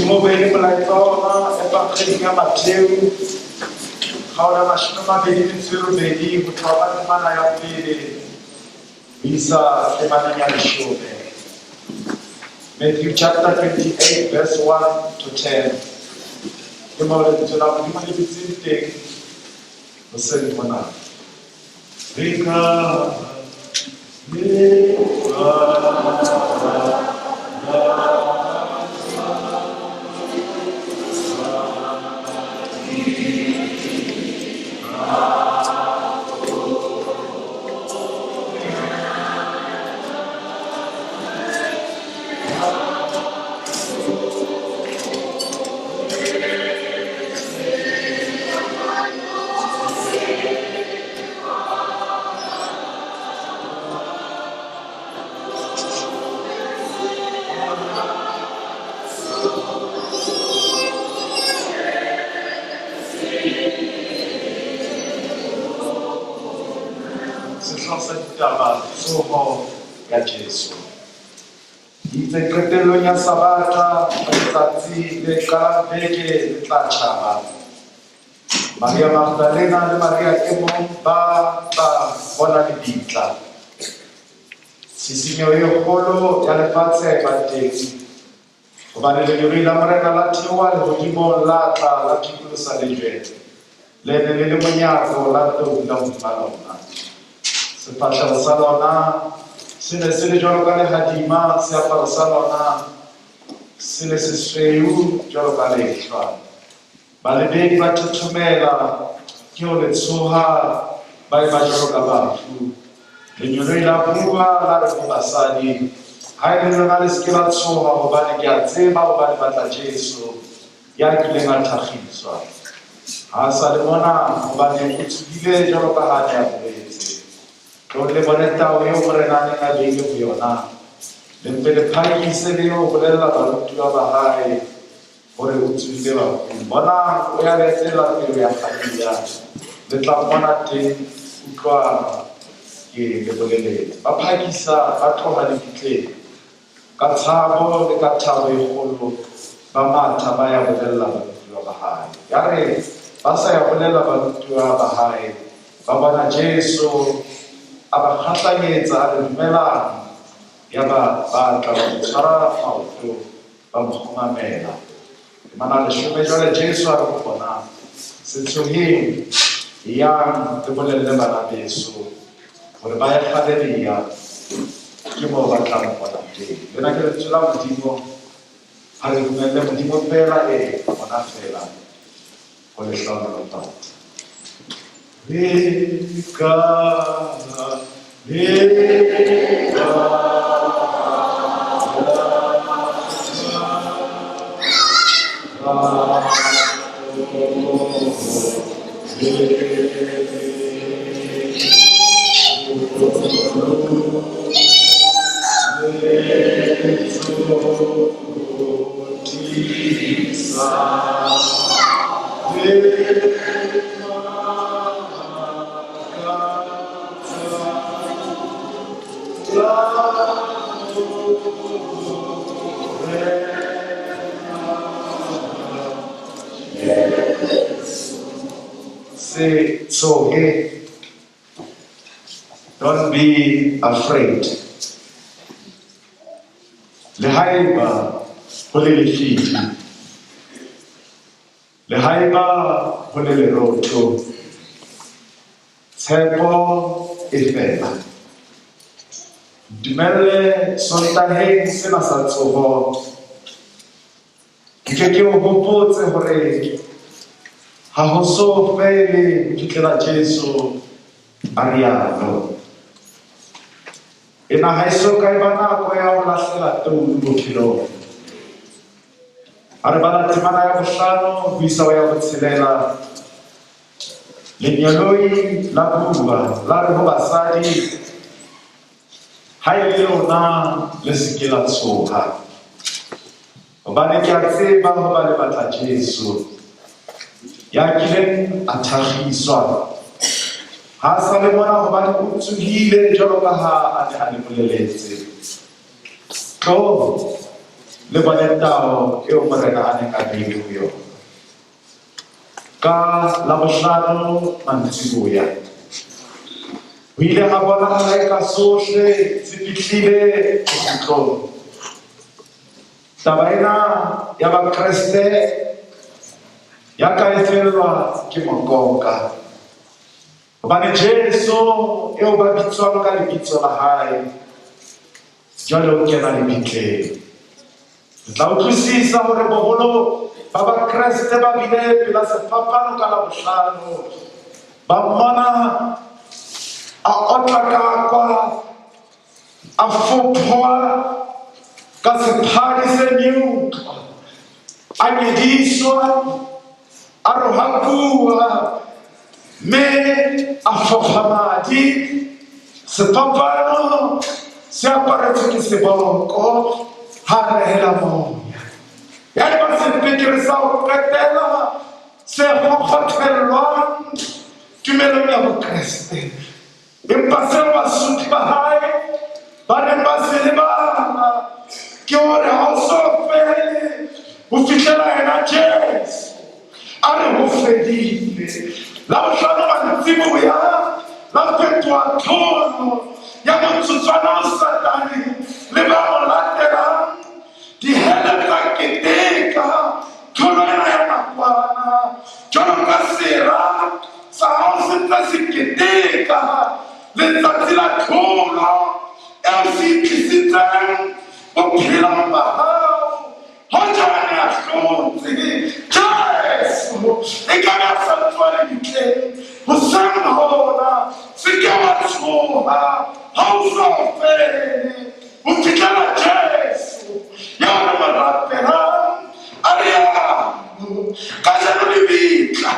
Modimo o beile molaetsa wa ona Evangeding ya Matheu, kgaolo ya 28 ho tloha ka temana ya 1 ho isa temaneng ya 10. Matthew chapter 28 verse 1 to 10. Ke moo lentswe la Modimo le dutseng teng hoseng hona. Re ka Sehlooho sa ditaba, tsoho ya Jesu. Itse qetellong ya Sabatha, ha letsatsi le qalang beke le tla tjhaba, Maria Magdalena le Maria e mong ba tla bona lebitla. Tshisinyeho e kgolo ya lefatshe ya eba teng, hobane lengeloi la Morena la theoha lehodimong, la tla la phikolosa lejwe le ne le le monyako, la nto dula hodima lona. Sefahleho sa lona se ne se le jwalo ka lehadima, seaparo sa lona se le sesweu jwalo ka lehlwa. Balebedi ba thothomela ke ho le tshoha, ba eba jwalo ka bafu. Lengeloi la bua, la re ho basadi, Ha e le lona le se ke la tshoha, hobane ke a tseba hobane batla Jesu ya kileng a thakgiswa. Ha a sa le mona, hobane o tsohile jwalo ka ha a ne a boletse. Tlong le bone tao eo Morena a neng a beile ho yona. Le mpe le phakise le yo bolella barutuwa ba hae hore o tsohile bafung. Bonang, o ya le etella pele ho ya Galilea. Le tla mmona teng. Utlwang, ke le boleletse. Ba phakisa ba tloha lebitleng ka tshabo le ka thabo e kgolo, ba matha ba ya bolella barutuwa ba hae. Yare ba sa ya bolella barutuwa ba hae, ba bona Jesu a ba kgahlanyetsa, a re, Dumelang. Yaba ba tla ba mo tshwara maoto, ba mo kgumamela. Temana 10, jwale Jesu a re ho bona, Se tshoheng, eyang le bolelle bana beso hore ba ye Galelea, ke moo ba tla mpona teng. Lena ke lentswe la Modimo. Ha re dumelle Modimo feela, e, ona feela, ho le hlohonolofatsa. Re ka Se tshohe. Don't be afraid. Le haeba ho le lefifi, le haeba ho le lerotho, tshepo e fela. Ntumelle Sontaheng sena sa tsoho, nke ke o hopotse hore ha ho so fele ho fihlela Jesu a rialo. Ena ha e so ka e ba nako ya ho lahlela toulu bophelong. Ha re bala temana ya 5 ho isa ho ya 6, lengeloi la bua, la re ho basadi, ha e le lona le se ke la tshoha, hobane ke a tseba hoba le batla Jesu ya kileng a thakgiswa. Ha a sa le mona, hobane o tsohile jwalo ka ha a ne a le boleletse. Tlong, Le bone tao eo Morena a neng a beile ho yona. Ka Labohlano mantsiboya, ho ile ha bonahala eka sohle se fihlile bokgutlong. Taba ena ya Bakreste ya ka e fellwa ke mokoka. Hobane Jesu eo ba bitswang ka lebitso la hae, jwale o kena lebitleng. Re tla utlwisisa hore boholo ba Bakreste ba bile pela sefapano ka Labohlano, ba mmona a otla kakwa, a fophwa ka sephadi se meutlwa, a nyediswa, a rohakuwa, mme a fokga madi. Sefapano se aparetswe ke seboko ha a nehela moya. Ya eba sepekere sa ho qetela se kgokgothellwang tumelong ya Bokreste. Empa seo basotli ba hae ba neng ba se lebala ke hore ha o so fele ho fihlela yena Jesu a re ho fedile. Labohlano mantsiboya la fetoha tlholo ya motsotswana o Satane le ba mo latelang. Dihele tsa keteka tlholo ena ya nakwana jwalo ka sera sa hao se ntse se keteka letsatsi la tlholo eo se itlisitseng bophelong ba hao. Hoja a ne a hlotse Jesu, e ka be a sa tswa lebitleng hoseng hona. Se ke wa tshoha ha o so fele ho fihlela Jesu eo re mo rapelang a rialo. Kajeno lebitla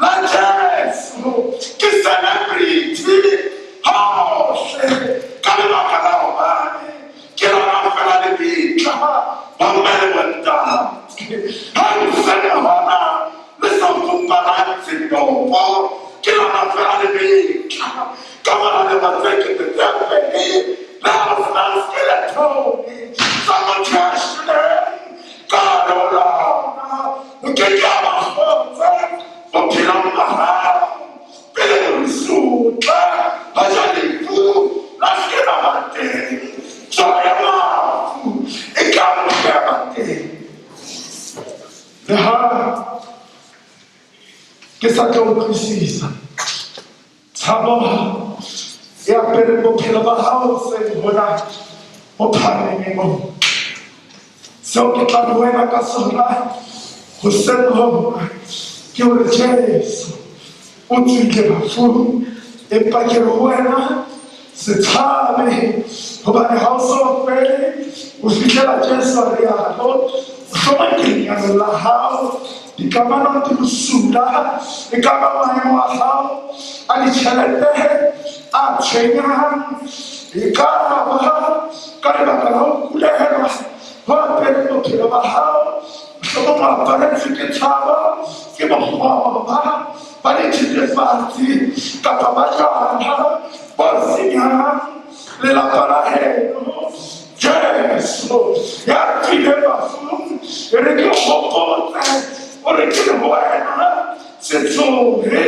la Jesu ke celebrity hohle ka lebaka la hobane ke lona fela lebitla bomme le bontate ha ntse le hona le sa fumanang setopo, ke lona fela lebitla ka mora lemo tse kete tse pedi le ho senang skeletone sa motho ya shweleng ka hare ho lona. O ke ke a ba kgotse bophelong ba hao pele morusu o tla hoja lefu la se ke la ba teng, tsoho ya bafu e tla mpe ya ba teng. Le ha ke sa tlo utlwisisa tshabo e apereng bophelo ba hao hoseng hona bo phahameng moo, seo ke tla le wena ka sona hoseng hona ke hore Jesu o tswile bafung. Empa ke re ho wena, se tshabe, hobane ha o so fele ho fihlela Jesu a rialo. Mohlomong ke lenyalong la hao, dikamano di bosula, e ka ba maemo a hao a ditjhelete a tshwenyang, e ka ba ka lebaka la ho kulehelwa ho apereng bophelo ba hao, mohlomong o aparetswe ke tshabo, ke bokgoba ba dithethefatsi kapa ba jwala bo senyang lelapa la heno. Jesu ya tswileng bafung, e re ke hopotse o re ke le ho wena, se tshohe.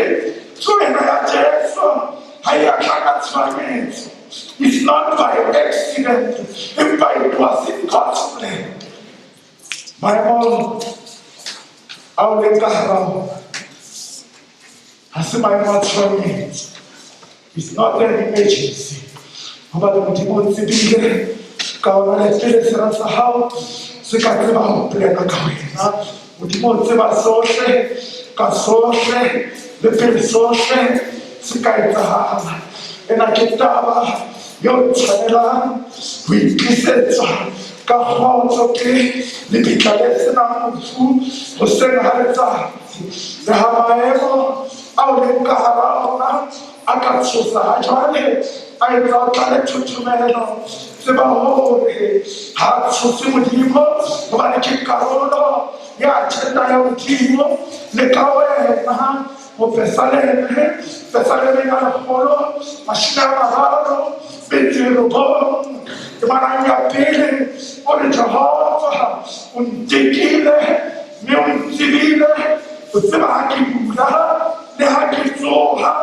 Tsohelo ya Jesu ha e a tla ka tshohanyetso. It's not by accident, empa it was in God's plan. Maemo ao leng ka hara ona ha se maemo a tshohanyetso. It's not an emergency. Hobane Modimo o tsebile ka ona le pele sera sa hao se ka tseba ho plana ka wena. Modimo o tseba sohle ka sohle le pele sohle se ka etsahala. Ena ke taba eo tshwanelang ho itlisetswa ka kgotso ke lebitla le senang mofu hoseng ha letsatsi. Le ha maemo ao leng ka hara ona a ka tshosa ha jwale, a etsa o tlale thothomelo, tseba hore ha tshose Modimo, hobane ke karolo ya agenda ya Modimo le ka wena. Mopesaleme, pesaleme ya 139, temana ya pele, o re Jehova Jehova, o ntekile mme o ntsebile, o tseba ha ke dula le ha ke tsoha,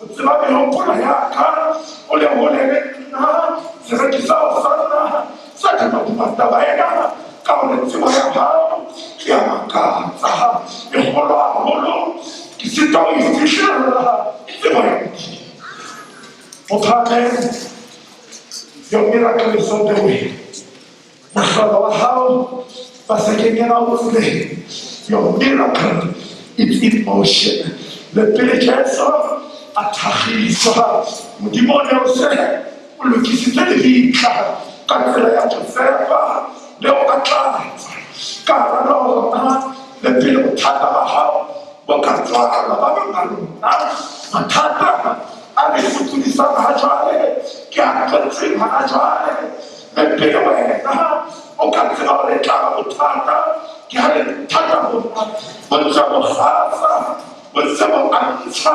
o tseba mehopolo ya ka, o le hole le nna. Sereti sa Hosanna sa dumaduma taba ena ka hore tsebo ya hao e a makatsa, e kgolo haholo, ke sitwa ho e fihlella tsebo ya Modimo. Mophame, your miracle is on the way. Mohlolo wa hao pasekeng ena o tseleng. Your miracle is in motion. Le pele Jesu a thakgiswa, Modimo o ne o se o lokisitse lebitla ka tsela ya Josefa leo a tla tswa ka hara lona. Le pele bothata ba hao bo ka tswalwa, ba bang ba lona mathata a le sokodisang ha jwale ke a tletseng hona jwale. Mme pele wena o ka tseba hore e tla ba bothata, ke ha le thata bona bo ntse bo kgasa, bo ntse bo antsha.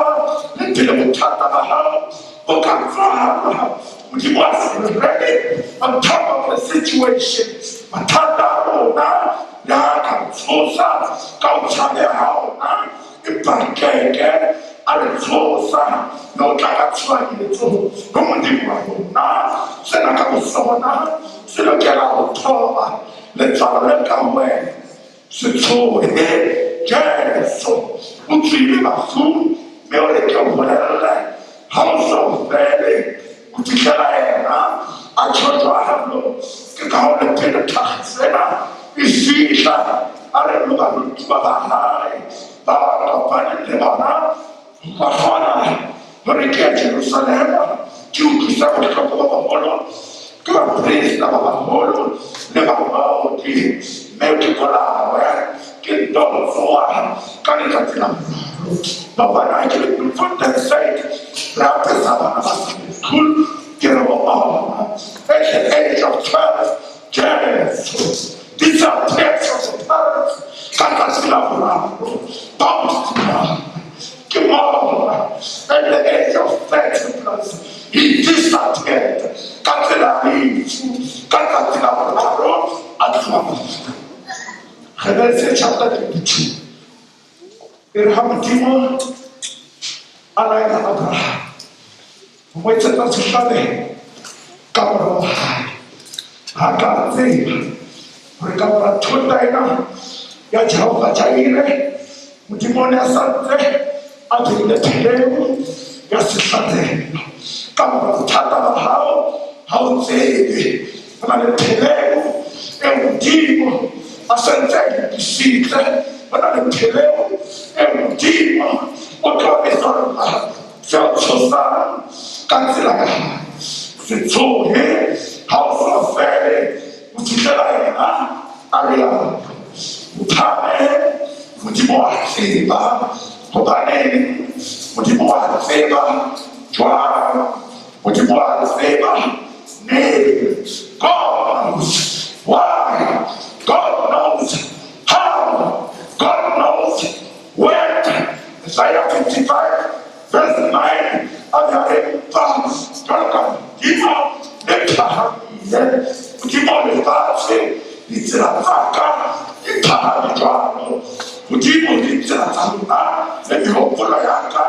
Le pele bothata ba hao bo ka tswalwa, Modimo a se ready on top of the situation. Mathata a rona le ha ka tshosa ka ho tshabeha ha ona, empa keke a re tshosa le ho tla ka tshohanyetso ho Modimo wa rona. Sena ka bosona se lokela ho thoba letswalo le ka ho wena. Se tshohe, Jesu o tswile bafung, mme o re ke o bolelle, ha o so fele ho fihlela yena a tjho jwalo. Ke ka ho le pele tlhagiso ena e fihla, a re ho barutuwa ba hae ba ba kopaneng le bona, ba kgona hore ke ya Jerusalema, ke utlwisa bohloko bo boholo ke baprista ba baholo le bangodi, mme ke bolawe, ke nto tsoha ka letsatsi la boraro. Maobane ha ke le Bloemfontein State, re apesa bana ba Sunday school, ke re ho bona, at the age of 12, Jesu disappeared from the parents ka tsatsi la boraro. Ba mo fumana ke mona at the age of 30 plus, he disappeared ka tsela lefu, ka tsatsi la boraro a tloha bafung. Genesis chapter 22 e re ha Modimo a laela Abraham ho mo etsetsa sehlabelo ka mora wa hae, ha ka tseba hore ka mora thota ena ya Jehova Jaire, Modimo o ne a sa ntse a beile pheleu ya sehlabelo. Ka mora bothata ba hao, ha o tsebe ho na le pheleu e Modimo a sa ntse a e lokisitse, ho na le pheleu e Modimo o tlo e solla seo tshosang ka tsela ya hae. Se tshohe, ha o so fele ho fihlela yena a rialo. Mophame, Modimo wa tseba. Hobaneng Modimo wa tseba? Jwang Modimo wa tseba? Neng? God knows why. God knows how. God knows when. Isaiah 55 verse 9 a re empa jwalo ka Modimo le phahamile, Modimo lefatshe, ditsela tsa ka di phahame jwalo. Hodimo ditsela tsa lona le mehopolo ya ka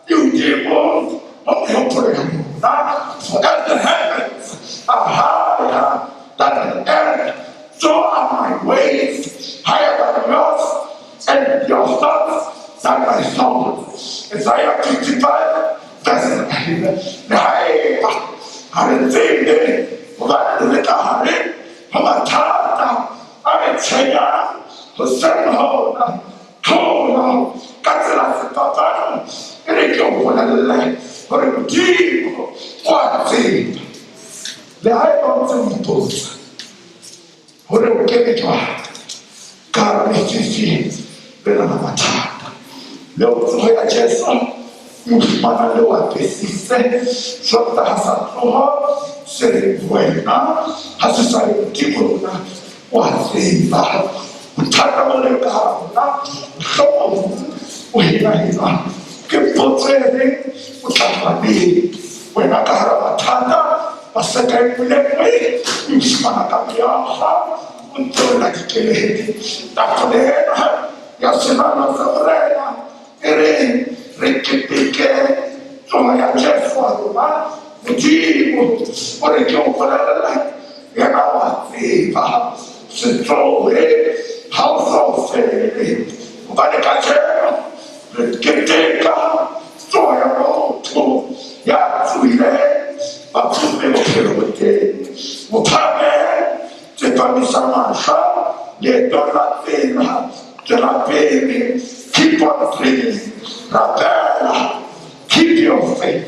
e hodimo ho mehopolo ya lona. For as the heavens are higher than the earth, so are my ways higher than yours, and your thoughts than my thoughts. Isaiah 55 verse 9. Le haeba ha re tsebe hobane re ka hare ho mathata a re tshwenyang hoseng hona, tlholo ka tsela sefapano, e re ke o bolelle hore Modimo o a tseba. Le haeba o ntse o ipotsa hore o kene jwang ka hara lefifi lena la mathata, leo tsoho ya Jesu e o fumana le o apesitse Sontaha sa tsoho se reng ho wena, ha se sa le Modimo rona o a tseba. Bothata bo leng ka hara rona, mohlomong o henahena ke potso e reng o tla tloha neng wena ka hara mathata. Paseka e nngwe le nngwe e o fumana ka meokgo. O ntse o lla dikeledi. Tafole ena ya selallo sa Morena e re re keteke tsoho ya Jesu wa rona. Modimo o re ke o bolelle, yena wa tseba. Se tsohe ha o so fele, hobane kajeno re keteka tsoho ya motho ya tsohileng bafung mme bophelo bo teng. Mophame, tsepamisa mahlo leetong la tsela, tswela pele, keep on dreaming, rapela, keep your faith,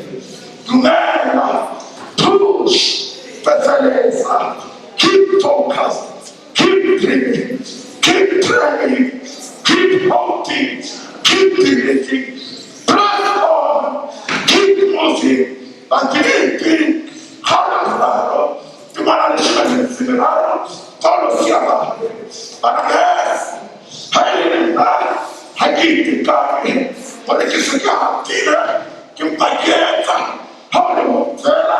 dumela, push, fefeletsa, keep focused, keep dreaming, keep praying, keep hoping, keep believing, press on, keep moving. Bafilipi kgaolo ya boraro, temana leshome le metso e meraro, Paulosi a re, Bana beso, ha e le nna, ha ke itekanye hore ke se ke hatile, ke mpa ke etsa ha ho le mong feela,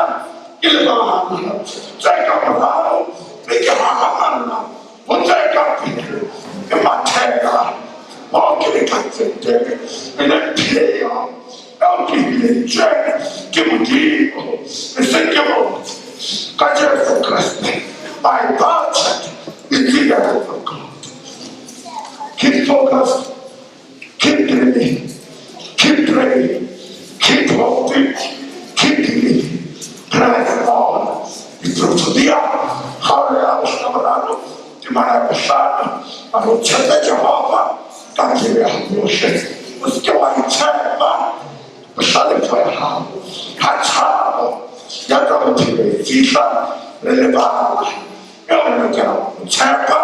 ke lebala tse ka morao, mme ke hahamalla ho tse ka pele, ke mathela moo ke lekantseng teng, e leng pheo eo ke e bileditsweng ke Modimo, e seng ke motho, ka Jesu Kreste. My budget is in the hands of God. Keep focused, keep dreaming, keep praying, keep hoping, keep believing. Press on. Diprotobia, kgaolo ya leshome boraro, temana ya bohlano, a re o tshepe Jehova ka pelo ya hao yohle, o se ke wa itshepa bohlalefo ya hao. Ha tshabo ya tsa bophelo e fihla, re lebala eo re lokelang ho tshepa.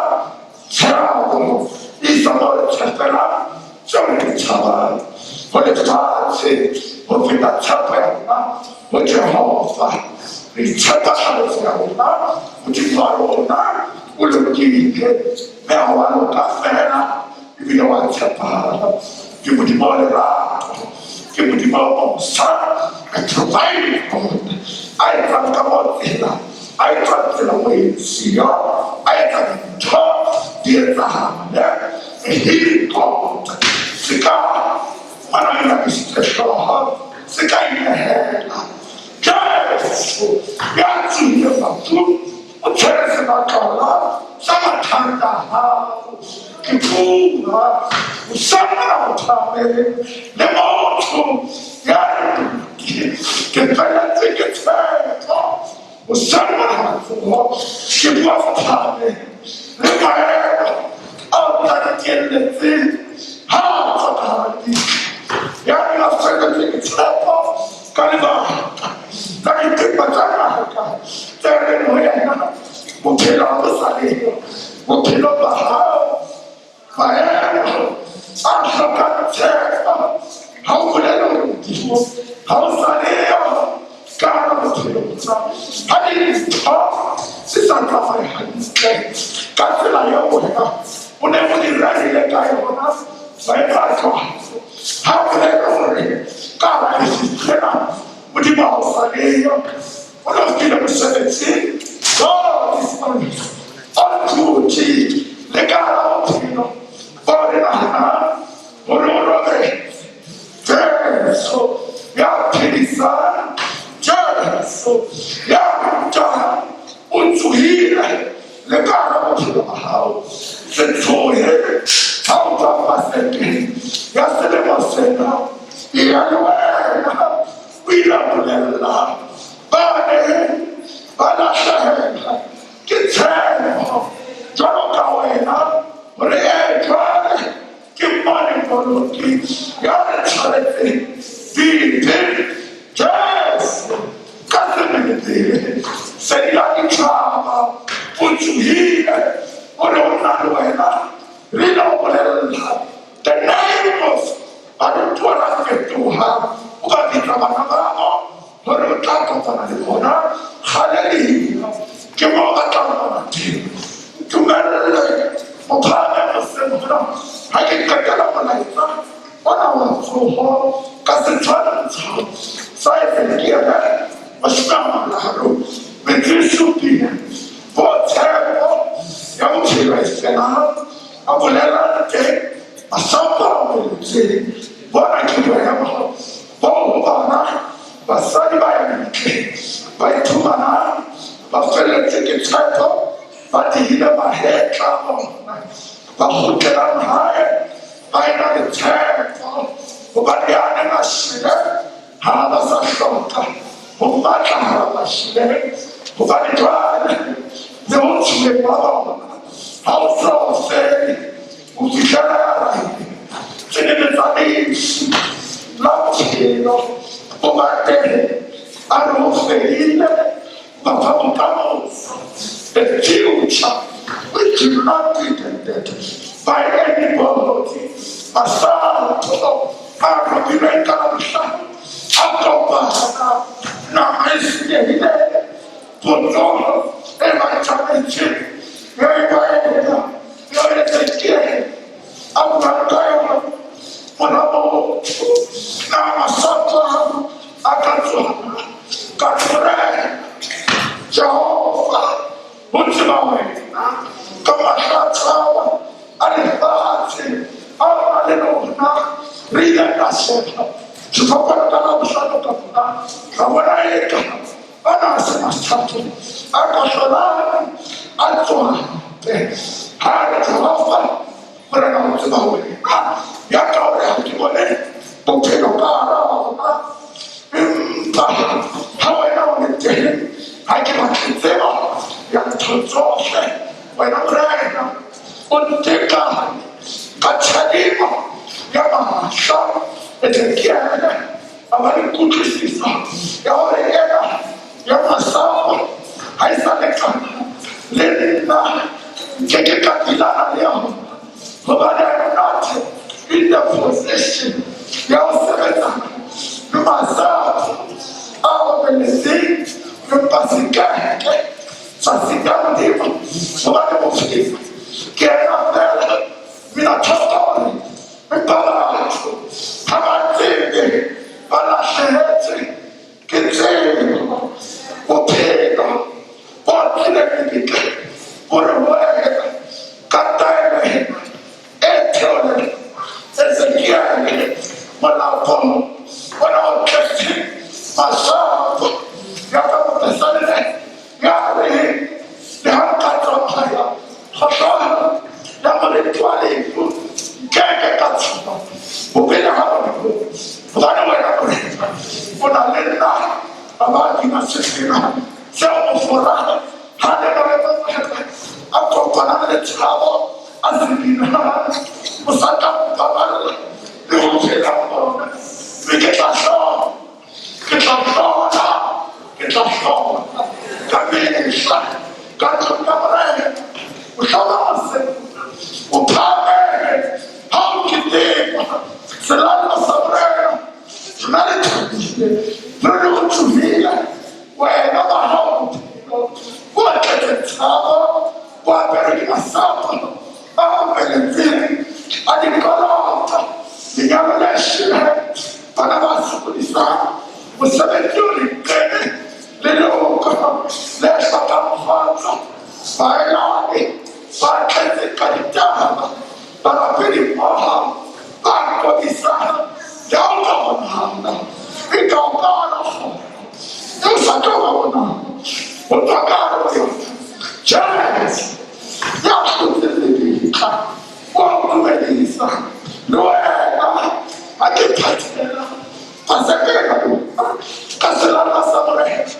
Tshabo e isa moo re tshepelang tseo re di tshabang ho lefatshe ho feta tshepo ya rona ho Jehova. Re itshepa tlhaloso ya rona, Modimo wa rona o lokile, mme ha wa loka feela, ebile wa tshepahala. Ke Modimo wa lerato, ke Modimo wa mosa, a providing God, a etsang ka moo tsela, a etsang tsela mo e siyo, a etsa dintho di etsahale. A healing God. Se ka ngwana o inamisitse hlooho, se ka inehela. Jesu ya tsohileng bafung o tshwere senotlolo sa mathata a hao. Ke bua hoseng mona motho le motho ya reng ke feletswe ke tshepo. Hoseng mona matsoho ke bua motho le maemo ao tadidielletseng ha a tswa ka hara pitla. Ya neng a feletswe ke tshepo ka lebaka la diteko tsa ngaka tse reng ho yena bophelo ha bo sa leyo bophelong ba hao. Maemo a hlokang tshepo ha o bolele hore Modimo ha o sa leyo ka hara bophelo bona. Ha dintho di sa tsamaye hantle ka tsela eo wena o neng o di rerile ka yona, maemo a jwalo ha o bolele hore ka hara lefifi lena Modimo ha o sa leyo. O lokile mosebetsing. God is always on duty. Le ka hara bophelo bo re nahanang hore o robetse. Jesu ya phedisang, Jesu ya rutang, o tsohile le ka hara bophelo ba hao. Se tshohe ha o tswa Pasekeng ya selemo sena. Eya le wena. O ile a bolella ba neng ba lahlehela ke tshepo jwalo ka wena hore ee jwale ke mmone Mmoloki ya re tshwaretseng dibe, Jesu ka sebelebele sedi la ditjhaba o tsohile, o re o na le wena. Re ile go bolella the name of Barutuwa ba fetoha o ba bitsa bana babo hore o tla kopana le bona Galelea, ke moo ba tla bona teng. Ntumelle mophahame hoseng hona ha ke qetela molaetsa ona wa tsoho ka setshwantsho sa Ezekiele 33 metso e supileng, bo tshepo ya bophelo. Bophelo e felang a bolelang teng masapo a omeletseng. Bona ke boemo boo ho bona basadi ba yang lebitleng ba iphumanang ba felletswe ke tshepo, ba dihile mahetla a bona, ba kgutlelang hae ba ena le tshepo, hobane ya neng a shwele ha ba sa hloka ho matla hara mashileng, hobane jwale le ho tshoheng wa bona ha o so fele ho fihlela ya rahile tse tsa lefu la bophelo bo ba teng. A re ho fedile ba fa bokamoso, a future which will not be ended by anybody. Masapo a robilweng ka Labohlano a kopana nama e senyehileng, potsoho e ba tjametseng ya eba ena ya Ezekiele a buang ka yona, mora motho, na masapo ao a ka tsoha? Ka re, Morena Jehova, ho tseba wena ka mahlo a tshaba a lefatshe ao na le lona re ile ra sheba sefapano ka Labohlano ka mona, ra bona eka ana a se masapo a ka hlolang a tsoha hape. Ha re, Jehova Morena o tseba wena ya ka hore ha ke bone bophelo ka hara ona, empa ha wena o le teng ha ke batle tsebo ya ntho tsohle. Wena Morena o ntekane ka tjhadimo ya mahlo. Ezekiele a ba le kutlwisiso ya hore ena ya masapo ha e sa lekana le nna, nke ke ka dilana le yona, hobane I'm not in the position ya ho sebetsana le masapo a omeletseng, empa sekeke sa sita Modimo, hobane bophelo ke ena fela. Mina thata empa batho ha ba tsebe, ba lahlehetswe ke tsebo. Bophelo bo tlileng lebitleng bo re wena ka taelo ena e theoleng Ezekiele molapong ona o tletse masapo, ya ka mopesaleme ya reng, le ha nka tsamaya kgohlano ya moriti wa lefu, nkeke ka tshoha bobele ha bona, hobane wena Morena o na le nna. A ba bina sefela seo mofora ha le ba le a kopana le tshabo a se binang o sa tla mpaballa le ho phela bona, mme ke tla hlola, ke tla hlola, ke tla hlola ka mehla ka tlung ya Morena. Mohlala se o phahamele ha o ketekwa selallo sa Morena. Rona re thabile re re o tsohile wena ba hao bophelo bo tletse tshabo, bo apere ke masapo a omeletseng a dikoloto, lenyalo le shwele, bana ba sokodisang, mosebetsi o leqeme, leloko le hlokang kgotso, baelane ba tletse ka ditaba, barapedi mmoho ba kobisang. Ya o ka bonana e ka o ka ona kgona e o sa tlo ba bonana o tswa ka hare ho yona. Jesu ya hlotseng lebitla o a o dumedisa le wena. Ha ke phathela paseka ena ka selala sa Morena,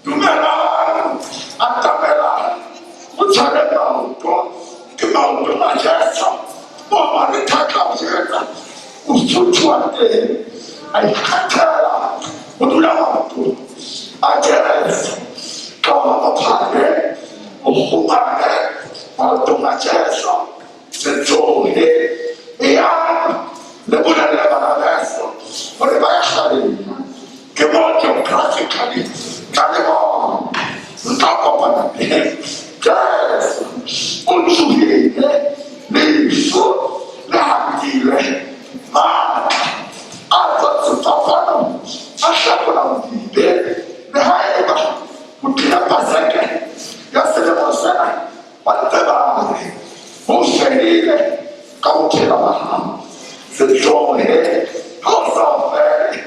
dumelang, atamelang, o tshware maoto, ke maoto a Jesu mo Maretha tla o jetsa mosotho wa teng a ikgathela ho dula maotong a Jesu. Ka wa mophane o kgumame maotong a Jesu, se tsohe, eyang le bolelle bana beso hore ba ya Galilea, ke mo geographically tla le bona, re tla kopana teng. Jesu o tsohile, lefu le hatile, matla a tswa sefapanong a hlakola dibe. Le haeba o tlile paseke ya selemo sena ba ntse ba re fedile ka bophelo ba hao. Se tshohe ha o sa fele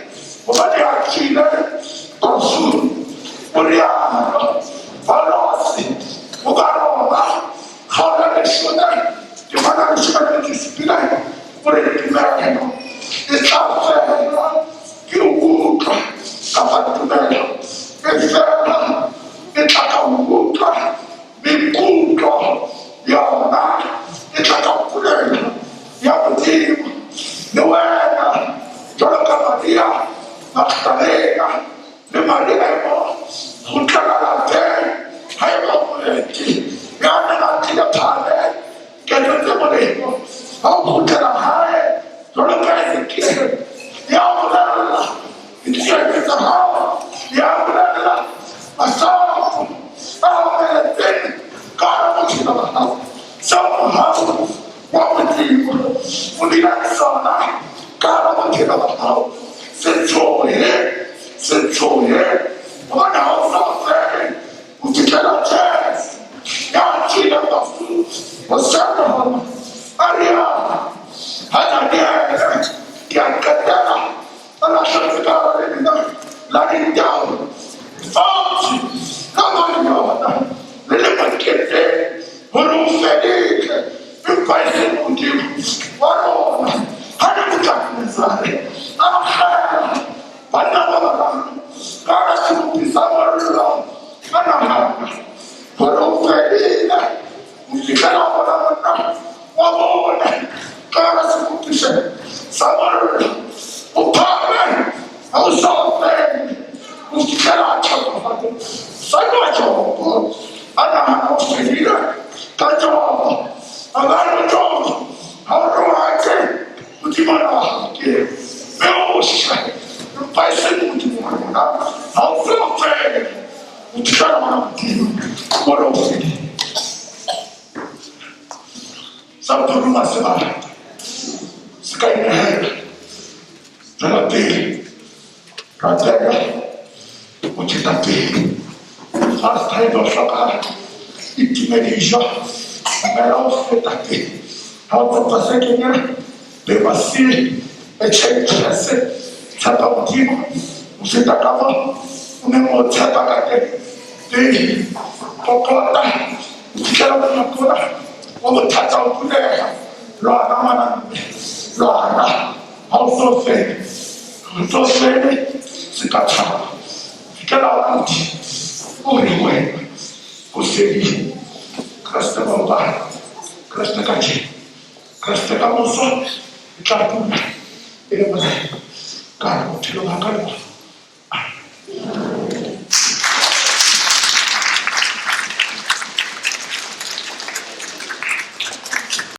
hobane a tswile bafung. O rialo Paulose ho Baroma kgaolo ya leshome temana ya leshome le metso e supileng, o re tumelo e tla fela ke ho utlwa, kapa tumelo e fela e tla ka ho utlwa, mme kutlo yona e tla ka polelo ya Modimo. Le wena jwalo ka Maria Magdalena le Maria e mong, kgutlela lapeng haeba o moeti ya neng a tlile phaleng ketso tse molemo. Ha o kgutlela hae jwalo ka Ezekiele, ya o bolella ditsietsi tsa hao, ya bolella masapo a omeletseng ka hara bophelo ba hao, seo mohau wa Modimo o bileng sona ka hara bophelo ba hao. Se tshohe, se tshohe, hobane ha o sa fele ho fihlela Jesu ya tswileng bafung hoseng hona a rialo. Ha Daniele ke a qetela a lahletswe ka hara lebina la ditau, lefatshe la bang yona le le moketeng hore o fedile, empa e seng Modimo wa rona. Ha Nebukadnezare a akgela banna ba bararo ka hara sebopi sa mollo, a nahana hore o fedile ho fihlela a bona monna wa bone ka hara sebopi sa mollo. O phahame ha o sa o fele ho fihlela a thatohatso sa Jobo. A nahana o fedile ka Jobo. A ba re Jobo ha o rohake Modimo a rohake mme o shwe, empa e seng Modimo wa rona. Ha o so fele ho fihlela bona Modimo o re o fedile. Sa puruma sebaka se ka inehela. Tswela pele, rapela, o tswela pele. First time o hlokahala, itime dijo, dumela o feta pele. Ha o tswa pasekeng ena, there must be a change. Tshepa Modimo o feta ka mo o neng o tshepa ka teng pele. Kokota o fitlhela monyako ona wa bothata o buleha. Lwana ngwana mme, lwana. Ha o so fele, o so fele se ka thaba. Fitlhela ona Modimo o re ho wena o fedile. Kreste maobane, Kreste kajeno, Kreste ka moso e tla dula e le Morena ka hara bophelo ba ka le bona.